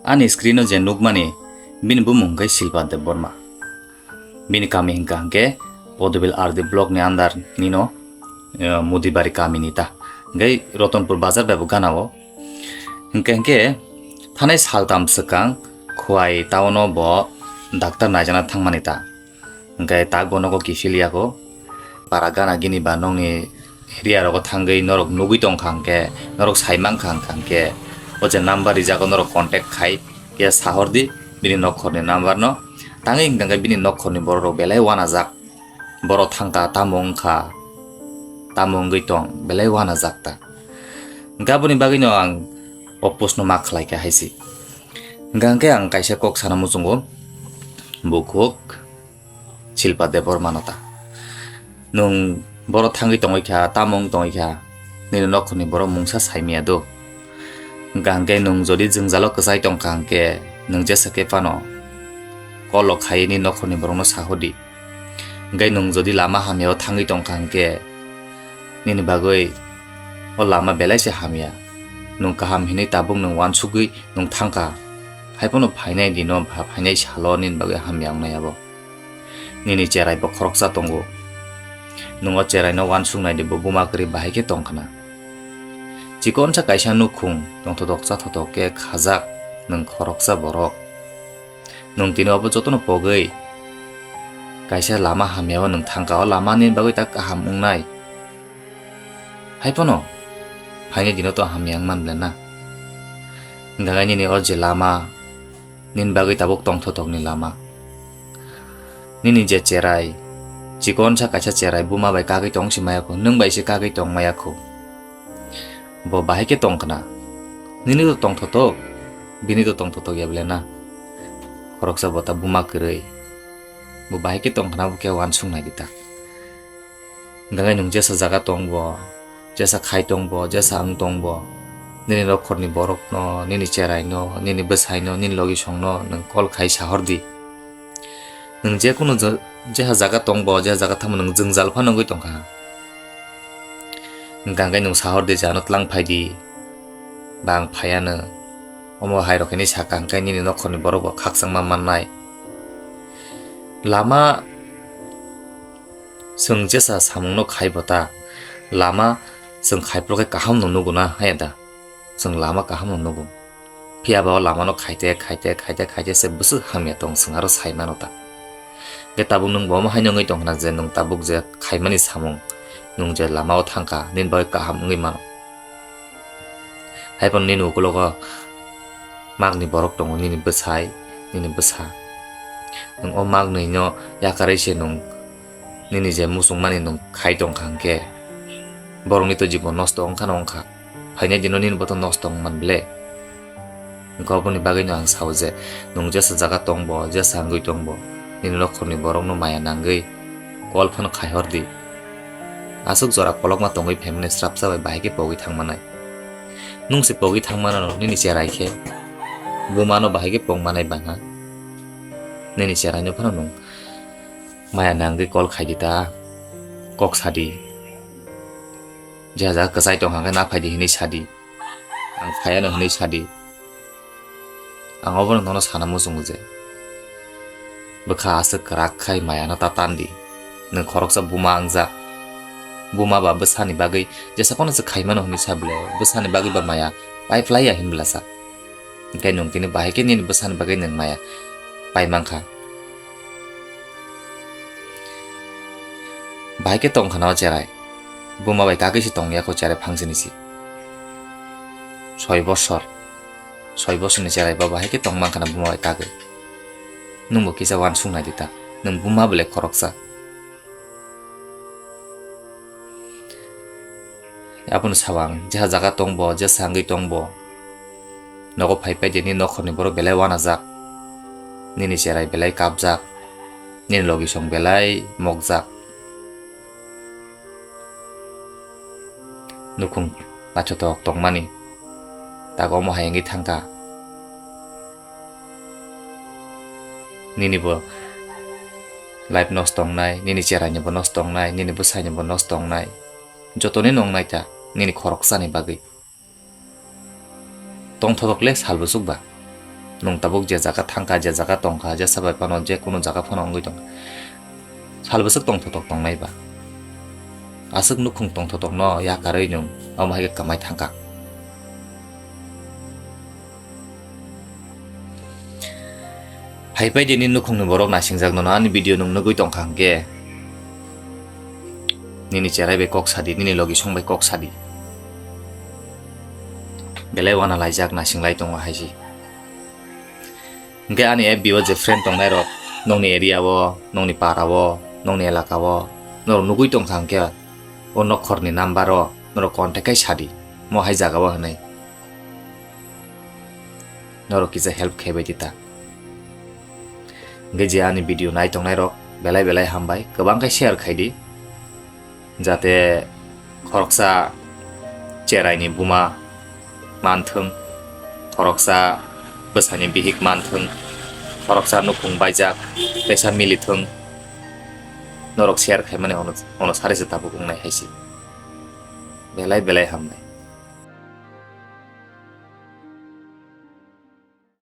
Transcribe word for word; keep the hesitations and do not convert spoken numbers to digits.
Ani screen o je nukmani, bini bumung hwnkhe Silpa Debbarma. Bini kami hwnkha hwnkhe Podobil R D block ni under nino, eh, Mudibari kami ni ta. Hwnkhe Rotonpur bazar bai bo gana o. Hwnkhe hwnkhe thanai saltam swkang Khowai town o bo doctor naijana thangmani ta. Hwnkhe tak bo nogo kiphil yago. Para gana gini ba nokni area rogo thangwi norok nugwi tongkha hwnkhe, norok sai mankha hwnkha hwnkhe, o je number rijak o norok contact khai ya sahor di bini nokhorni number no. Tangwi hwnkha hwnkhe bini nokhorni borok rok belai wanajak. Borok thangkha tamo wngkha, tamo wngwi tong, belai wanajak ta. Hwnkhe aboni bagwino ang o post no ma khlai kha hai se. Hwnkha hwnkhe ang kaisa kok sana muchungo, bukhuk Silpa Debbarma no ta. Nwng borok thangwi tongwi kha, tamo wng tongwi kha, nini nokhorni borok mungsa sai maya do. Hwnkha hwnkhe nwng jodi jwngjalo kwchai tongkha hwnkhe, nwng jesa khe phano call o khaiwi nini nokhorni borokno sahor di. Hwnkhe nwng jodi lama hamyao thangwi tongkha hwnkhe, nini bagwi o lama belai se hamya. Nwng kaham hinwi tabuk nwng uansugwi nwng thangkha. Haiphano phainai dino ba phainai salo nini bagwi hamya wngnai abo. Nini cherai bo khoroksa tongo. Nwng o cherai no uansuk nai di, bo buma kwrwi bahai khe tong khna. Chikonsa kaisa nukhung tongthotok chathotok khe khajak nwng khoroksa borok. Nwng tini obo jotono pogwi kaisa lama hamyao nwng thangkha, o lama nini bagwi ta kaham wngnai. Haiphano phainai dino to hamya wngman ble na. Hwnkha khe nini o je lama, nini bagwi tabuk tongthotok ni lama. Nini je cherai, chikonsa kaisa cherai buma bai kagwi tong si maya kho, nwng bai se kagwi tong maya kho. Bo bahai khe tong khna. Nini to tongthotok, bini to tongthotok ya ble na. Khoroksa bo ta buma kwrwi. Bo bahai khe tong khna, bo khe uansuk nai di ta. Hwnkhe nwng jesa jaga tong bo, jesa khai tong bo, jesa wng tong bo, nini nokhorni borokno, nini cheraino, nini bwsaino, nini logisongno nwng call khai sahor di. Nwng jekunu jo-, jeha jaga tong bo, jeha jaga thangbo nwng jwngjal phano wngwi tongkha. Hwnkha hwnkhe nwng sahor di je ano tlang phai di, ba ang phaiya nw. Omo hai rok hinwi sakha hwnkhe nini nokhorni borok bo khakchangma mannai. Lama Chwng jesa samungno khai bo ta, lama chwng khai phuru khe kaham no nugo na, haya da? Chwng lama kaham no nugo. Phiya ba o lama no khaite, khaite, khaite, khaite se bwswk hamya tong, chwng aro sai mano ta. Khe tabuk nwng bo omo hai no wngwi tong khna je nwng tabuk je khaimani samung, nwng je lama o thang kha, nini bagwi kaham wngwi mano. Hai phano nini ukulogo magni borok tongo, nini bwsai, nini bwsa. Nwng o magni no yakarwi se nwng nini je muchungmani nwng khai tong kha hwnkhe, borokni to jibon nosto wng khano wng kha. Phainai dino nini bo to nosto wng man ble. Hwnkhe oboni bagwino ang sao je, nwng jesa jaga tong bo, jesa wngwi tong bo, nini nokhorni borokno maya nangwi call phano khai hor di. Aswk jora kolokma tongwi phaimani srapsa bai bahai khe pogwi thang manai. Nwng se pogwi thang manano nini cherai khe, bumano bahai khe pok manai bana. Nini cheraino phano nwng maya nangwi call khai di ta, kok sa di. Jeha jaga kwchai tong kha hwnkhe na phai di hinwi sa di. Ang phaiya no hinwi sa di. Ang obono nono sana muchungo je, bwkha aswk kwrak khai maya no ta tan di. Nwng khoroksa buma wngjak. Buma ba bwsani bagwi jesa kono se khai mano hinwi sa bwle, bwsani bagwi ba maya pai phlai ya hin bwlasa. Hwnkhe nwng tini bahai khe nini bwsani bagwi nwng maya pai man kha. Bahai khe tong khana o cherai. Buma bai kagwi se tong ya kho cherai phangsini si. Soi bosor. Soi bosorni cherai ba bahai khe tong man khana buma bai kagwi. Nwng bo kisa uansuk nai di ta. Nwng buma bwle khoroksa. Abono sabo ang, jeha jaga tong bo, jesa wngwi tong bo, nogo phai phai di, nini nokhorni borok belai uanajak, nini cherai belai kapjak, nini logisong belai mokjak. Nukhung naithotok tongmani, tak omo hai wngwi thang kha. Nini bo life nosto wngnai, nini cheraini bo nosto wngnai, nini bwsaini bo nosto wngnai. Jotoni no wngnai ta, nini khoroksani bagwi. Tongthotok le sal bwswk ba. Nwng tabuk je jaga thangkha, je jaga tongkha, jesa bai phano je kunu jaga phano wngwi tongkha. Sal bwswk tongthotok tongnai ba? Aswk nukhung tongthotokno yakarwi nwng omo hai khe kwmai thangkha. Hai pai de nini nukhungni borok nasingjak nono ani video nwng nugwi tongkha hwnkhe. Nini cherai bai kok sadi, nini logi song bai kok sadi. Belai wana laijak nasinglai tongo hai se. Hwnkhe ani F B o je friend tongnai rok, nongni area o, nongni para o, nongni elaka o, norok nugwi tongkha hwnkhe o nokhorni number o norok contact khai sadi, mo hai jaga o hwnwi. Norok kisa help khai bai di ta. Hwnkhe je ani video nai tongnai rok belai belai hambai, kwbang khe share khai di. Jate khoroksa cheraini buma manthwng, khoroksa bwsani bihik manthwng, khoroksa nukhung baijak teisa milithwng, norok share khaimani ono, ono sari se tabuk wngnai hai se. Belai belai hamnai.